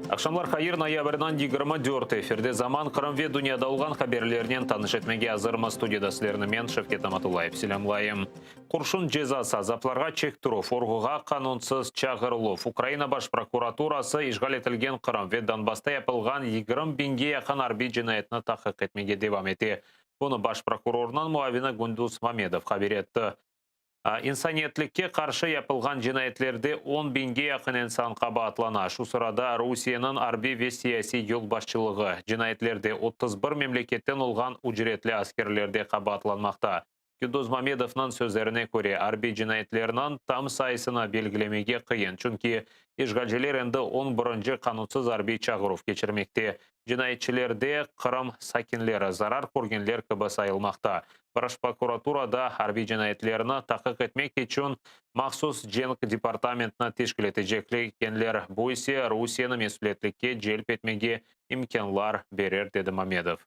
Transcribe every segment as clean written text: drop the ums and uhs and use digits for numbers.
Aqşamlar hayır, noyabrniñ 24 efirde Zaman Qırım ve dünyada olğan haberlernen tanış etmege azırmız. Studiyada sizlerni men, Şevket Amatullayev, selâmlayım. Qurşun cezası, azaplarğa çektirüv, orğuğa qanunsız çağırıluv, Ukraina Baş prokuraturası işğal etilgen Qırım ve Donbassta yapılğan 20 biñge yaqın arbiy cinayetni tahqiq etmege devam ete. Bunı baş prokurornıñ muavini Gündüz Mamedov haber etti. İnsaniyetlikke qarşı yapılğan cinayetlerde on biñge yaqın insan qabaatlana, şu sırada Rusiyeniñ arbiy ve siyasiy yolbaşçılığı. Cinayetlerde 31 memleketten olğan ücretli askerler de qabaatlanmaqta. Gündüz Mamedovnıñ sözlerine köre, arbiy cinayetlerniñ tam sayısını belgilemege qıyın, çünki işğalciler endi on birinci qanunsız arbiy çağıruv keçirmekte. Cinayetçilerde Qırım sakinleri zarar körgenler kibi sayılmaqta. Baş prokuratura da arbiy cinayetlerni taqiq etmek içün mahsus cenk departamentini teşkil etecek ekenler, bu ise Rusiyeni mesüliyetlikke celp etmege imkânlar berer, dedi Mamedov.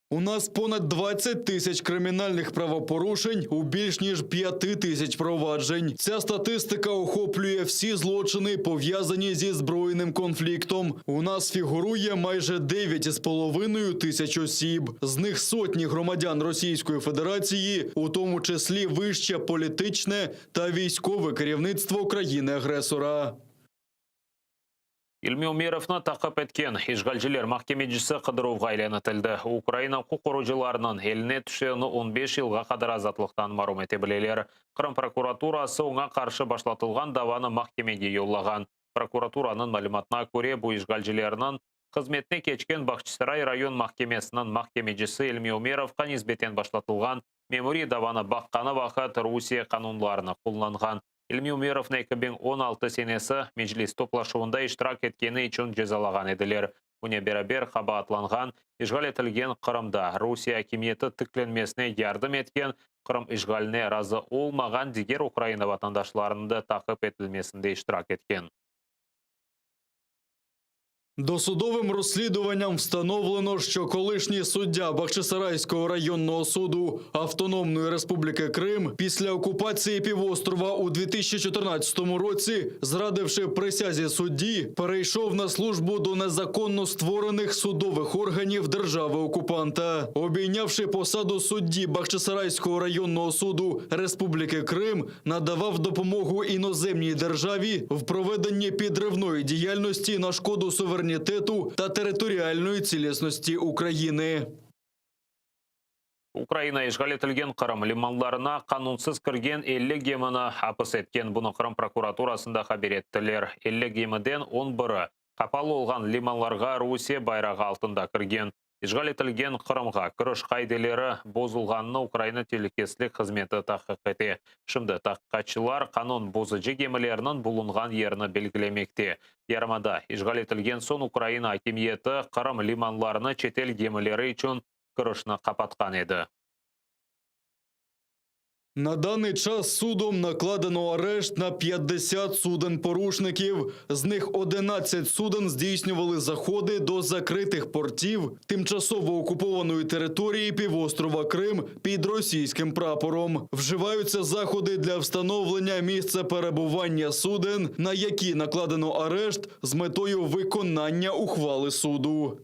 У нас понад 20 тисяч кримінальних правопорушень у більш ніж 5 тисяч проваджень. Ця статистика охоплює всі злочини, пов'язані зі збройним конфліктом. У нас фігурує майже 9,5 тисяч осіб. З них сотні громадян Російської Федерації, у тому числі вище політичне та військове керівництво країни-агресора. İlmi Umerovnı taqip etken işğalciler mahkemecisi qıdıruvğa ilân etildi. Ukraina uquq qorucılarınıñ eline tüşse onı 15 yılğa qadar azatlıqtan marum ete bileler. Qırım prokuraturası oña qarşı başlatılğan davanı mahkemege yollağan. Prokuraturanıñ malümatına köre, bu işğalcilerniñ hızmetine keçken Bağçasaray rayon mahkemesiniñ mahkemecisi İlmi Umerovqa nisbeten başlatılğan memuriy davanı baqqanı vaqıt Rusiye qanunlarını qullanğan. İlmi Umerovnı 2016 senesi Meclis toplaşuvında iştirak etkeni içün cezalağan ediler. Bunen beraber, qabaatlanğan, işğal etilgen Qırımda Rusiye akimiyeti tiklenmesine yardım etken, Qırım işğaline razı olmağan diger Ukraina vatandaşlarınıñ da taqip etilmesinde iştirak etken. Досудовим розслідуванням встановлено, що колишній суддя Бахчисарайського районного суду Автономної Республіки Крим після окупації півострова у 2014 році, зрадивши присязі судді, перейшов на службу до незаконно створених судових органів держави-окупанта. Обійнявши посаду судді Бахчисарайського районного суду Республіки Крим, надавав допомогу іноземній державі в проведенні підривної діяльності на шкоду суверенітету та територіальної цілісності України. Ukraina işğal etilgen Qırım limanlarına qanunsız kirgen 50 gemini apis etken. Bunı Qırım prokuraturasında haber ettiler. 50 gemiden 11-i qapalı olğan limanlarğa Rusiye bayrağı altında kirgen. İşğal etilgen Qırımğa kiriş qaideleri bozulğanını Ukraina telükesizlik hızmeti tahqiq ete. Şimdi tahqiqatçılar qanun bozucı gemilerniñ bulunğan yerini belgilemekte. Yarımada işğal etilgen soñ Ukraina akimiyeti Qırım limanlarını çetel gemileri içün kirişni qapatqan edi. На даний час судом накладено арешт на 50 суден порушників. З них 11 суден здійснювали заходи до закритих портів тимчасово окупованої території півострова Крим під російським прапором. Вживаються заходи для встановлення місця перебування суден, на які накладено арешт з метою виконання ухвали суду.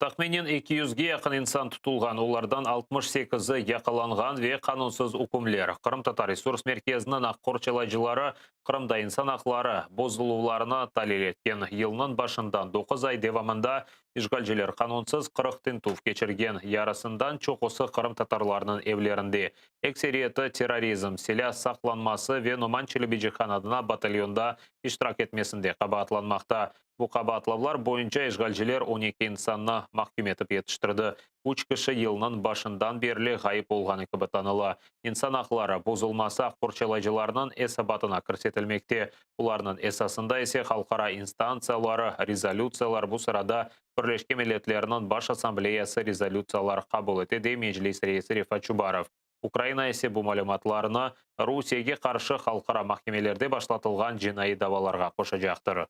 Tahminen 200-ge yaqın insan tutulğan, olardan 68-i yaqalanğan ve qanunsız ükümler. Qırımtatar resurs merkeziniñ aq qorçalayıcıları Qırımda insan aqları bozuluvlarını talil etken. Yılnıñ başından 9 ay devamında işğalciler qanunsız 40 tintüv keçirgen, yarısından çoqusı qırımtatarlarnıñ evlerinde. Ekseriyeti terrorizm, silâ saqlanması ve Noman Çelebicihan adına batalyonda iştirak etmesinde qabaatlanmaqta. Bu qabaatlavlar boyunca işğalciler 12 insannı mahküm etip yetiştirdi. Üç kişi yılnıñ başından berli ğayıp olğanı kibi tanıla. İnsan aqları bozulması aq qorçalayıcılarnıñ esabatına kirsetilmekte. Bularnıñ esasında ise halqara instantsiyaları, rezolütsiyalar, bu sırada Birleşken Milletlerniñ Baş Assambleyası rezolütsiyalar qabul ete, dey Meclis reisi Refat Çubarov. Ukraina ise bu malümatlarnı Rusiyege qarşı halqara mahkemelerde başlatılğan cinaiy davalarğa qoşacaqtır.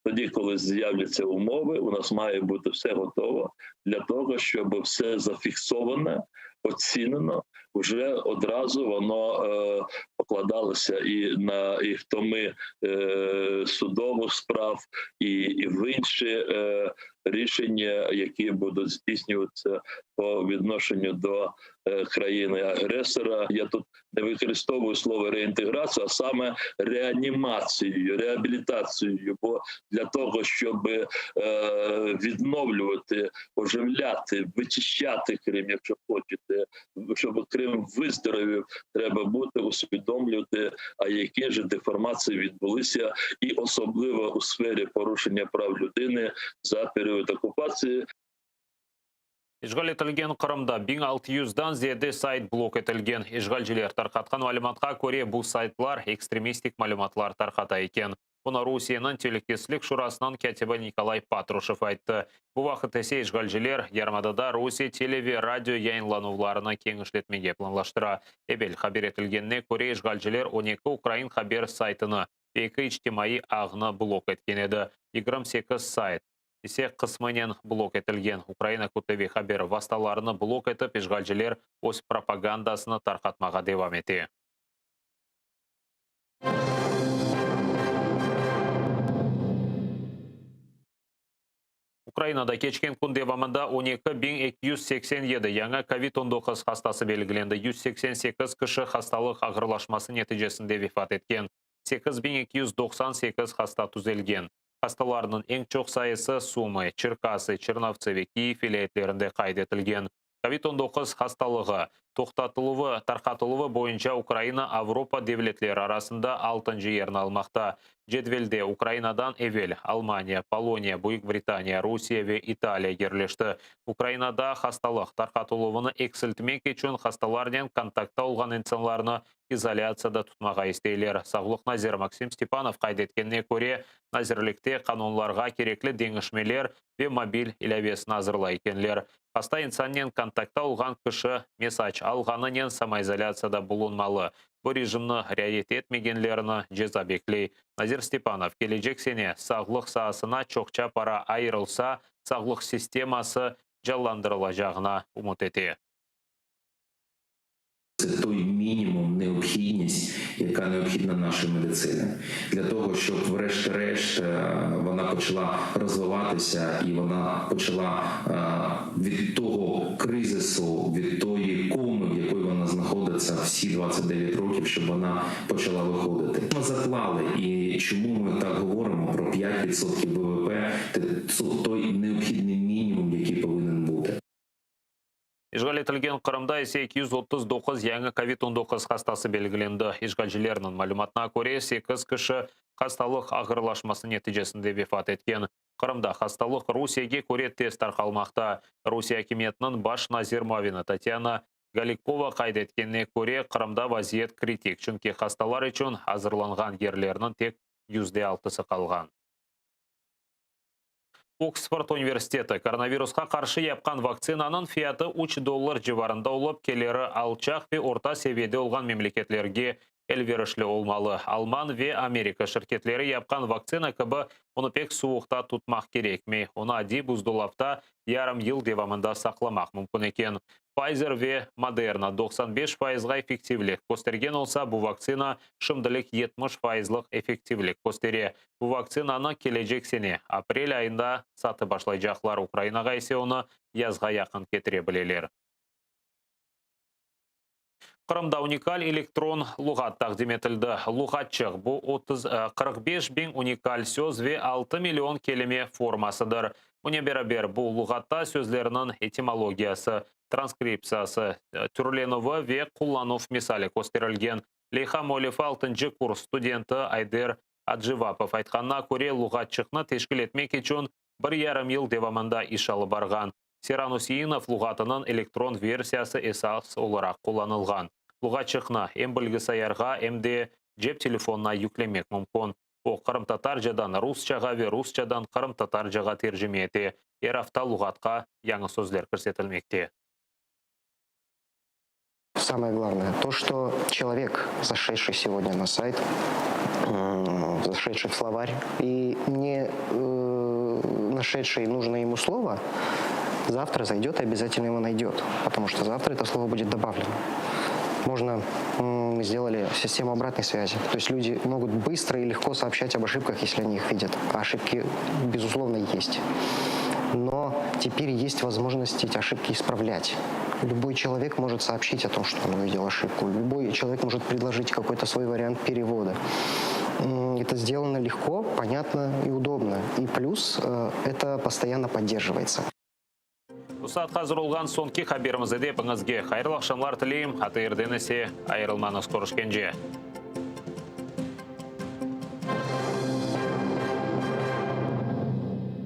Тоді, коли з'являться умови, у нас має бути все готово для того, щоб все зафіксоване, оцінено, вже одразу воно е, покладалося і на і в томи е, судових справ, і, і в інші е, рішення, які будуть здійснюватися по відношенню до е, країни-агресора. Я тут не використовую слово реінтеграцію, а саме реанімацію, реабілітацію. Бо для того, щоб е, відновлювати, оживляти, вичищати Крим, якщо хочете, щоб Крим виздоровів, треба бути усвідомлювати, а які ж деформації відбулися, і особливо у сфері порушення прав людини за період окупації. İşğal etilgen Qırımda 1600-dan ziyade sayt blok etilgen. İşğalciler tarqatqan malümatqa köre, bu saytlar ekstremistik malümatlar tarqata eken. Bunı Rusiyeniñ Telükesizlik Şurasınıñ kâtibi Nikolay Patruşev ayttı. Bu vaqıt ise işğalciler yarımadada Rusiye tele ve radio yayınlanuvlarını kenişletmege planlaştıra. Evel haber etilgenine köre, işğalciler 12 ukrain haber saytını ve eki içtimaiy ağnı blok etken edi. 28 sayt ise qısmınen blok etilgen. Ukraina kütleviy haber vastalarını blok etip, işğalciler öz propagandasını tarqatmağa devam ete. Ukrainada keçken kün devamında 12 287 yañı kovid 19 hastası belgilendi. 188 kişi hastalıq ağırlaşması neticesinde vefat etken. 8298 hasta tüzelgen. Hastalarnıñ eñ çoq sayısı Sumı, Çerkası, Çernovtsı ve Kiyev vilâyetlerinde qayd etilgen. Kovid 19 hastalığı toqtatıluvı, tarqatıluvı boyunca Ukraina Avropa devletleri arasında altıncı yerni almaqta. Cedvelde Ukrainadan evel Almaniya, Poloniya, Büyük Britaniya, Rusiye ve İtaliya yerleşti. Ukrainada hastalıq tarqatıluvını eksiltmek içün hastalarnen kontaktta olğan insanlarnı izolâtsiyada tutmağa isteyler. Sağlıq naziri Maksim Stepanov qayd etkenine köre, nazirlikte qanunlarğa kerekli deñişmeler ve mobil ilâvesini azırlay ekenler. Hasta insannen kontaktta olğan kişi mesac alğanınen samoizolâtsiyada bulunmalı. Bu rejimni riayet etmegenlerni ceza bekley. Nazir Stepanov kelecek sene sağlıq saasına çoqça para ayırılsa, sağlıq sisteması canlandırılacağına ümüt ete. Це той мінімум, необхідність, яка необхідна нашій медицині, для того, щоб, врешті-решт, е, вона почала розвиватися і вона почала е, від того кризису, від тої коми, в якої вона знаходиться всі 29 років, щоб вона почала виходити. Ми заклали, і чому ми так говоримо про 5% ВВП, це той необхідний мінімум, який повинен бути. İşğal etilgen Qırımda ise 239 yañı kovid-19 hastası belgilendi. İşğalcilerniñ malümatına köre, 8 kişi hastalıq ağırlaşması neticesinde vefat etken. Qırımda hastalıq Rusiyege köre tez tarqalmaqta. Rusiye akimiyetiniñ baş nazir muavini Tatyana Golikova qayd etkenine köre, Qırımda vaziyet kritik, çünki hastalar içün azırlanğan yerlerniñ tek %6-sı qalğan. Oksford universiteti koronavirusqa qarşı yapqan vaktsinanıñ fiyatı 3 dollar civarında olıp, keliri alçaq ve orta seviyede olğan memleketlerge elverişli olmalı. Alman ve Amerika şirketleri yapqan vaktsina kibi onı pek suvuqta tutmaq kerekmey. Onı adiy buzdolapta yarım yıl devamında saqlamaq mümkün eken. Pfizer ve Moderna 95 fayızğa effektivlik köstergen olsa, bu vaktsina şimdilik 70 fayızlıq effektivlik köstere. Bu vaktsinanı kelecek sene aprel ayında satıp başlaycaqlar. Ukrainağa ise onı yazğa yaqın ketire bileler. Qırımda unikal elektron luğat taqdim etildi. Luğatçıq bu 30, 45 biñ unikal söz ve 6 million kelime formasıdır. Bunen beraber bu luğatta sözlerniñ etimologiyası, transkripsiyası, türlenüvi ve qullanuv misali kösterilgen. Leyha müellifi 6. kurs studenti Ayder Acivapov aytqanına köre, luğatçıqnı teşkil etmek içün 1,5 yıl devamında iş alıp barğan. Seyran Useinov luğatınıñ elektron versiyası esas olaraq qullanılğan. Luğatçıqnı em bilgisayarğa, em de cep telefonına yüklemek mümkün. O, qırımtatarcadan rusçağa ve rusçadan qırımtatarcağa tercime ete. Er afta luğatqa yañı sözler kirsetilmekte. Самое главное, то, что человек, зашедший сегодня на сайт, м, зашедший в словарь и не э, нашедший нужное ему слово, завтра зайдет и обязательно его найдет, потому что завтра это слово будет добавлено. Можно, м, мы сделали систему обратной связи. То есть люди могут быстро и легко сообщать об ошибках, если они их видят. А ошибки, безусловно, есть. Но теперь есть возможность эти ошибки исправлять. Любой человек может сообщить о том, что он увидел ошибку. Любой человек может предложить какой-то свой вариант перевода. М, Это сделано легко, понятно и удобно. И плюс э, это постоянно поддерживается. Bu saat azır olğan soñki haberimiz edi. Epiñizge hayırlı aqşamlar tileyim. ATRden ise ayırılmañız körüşkence.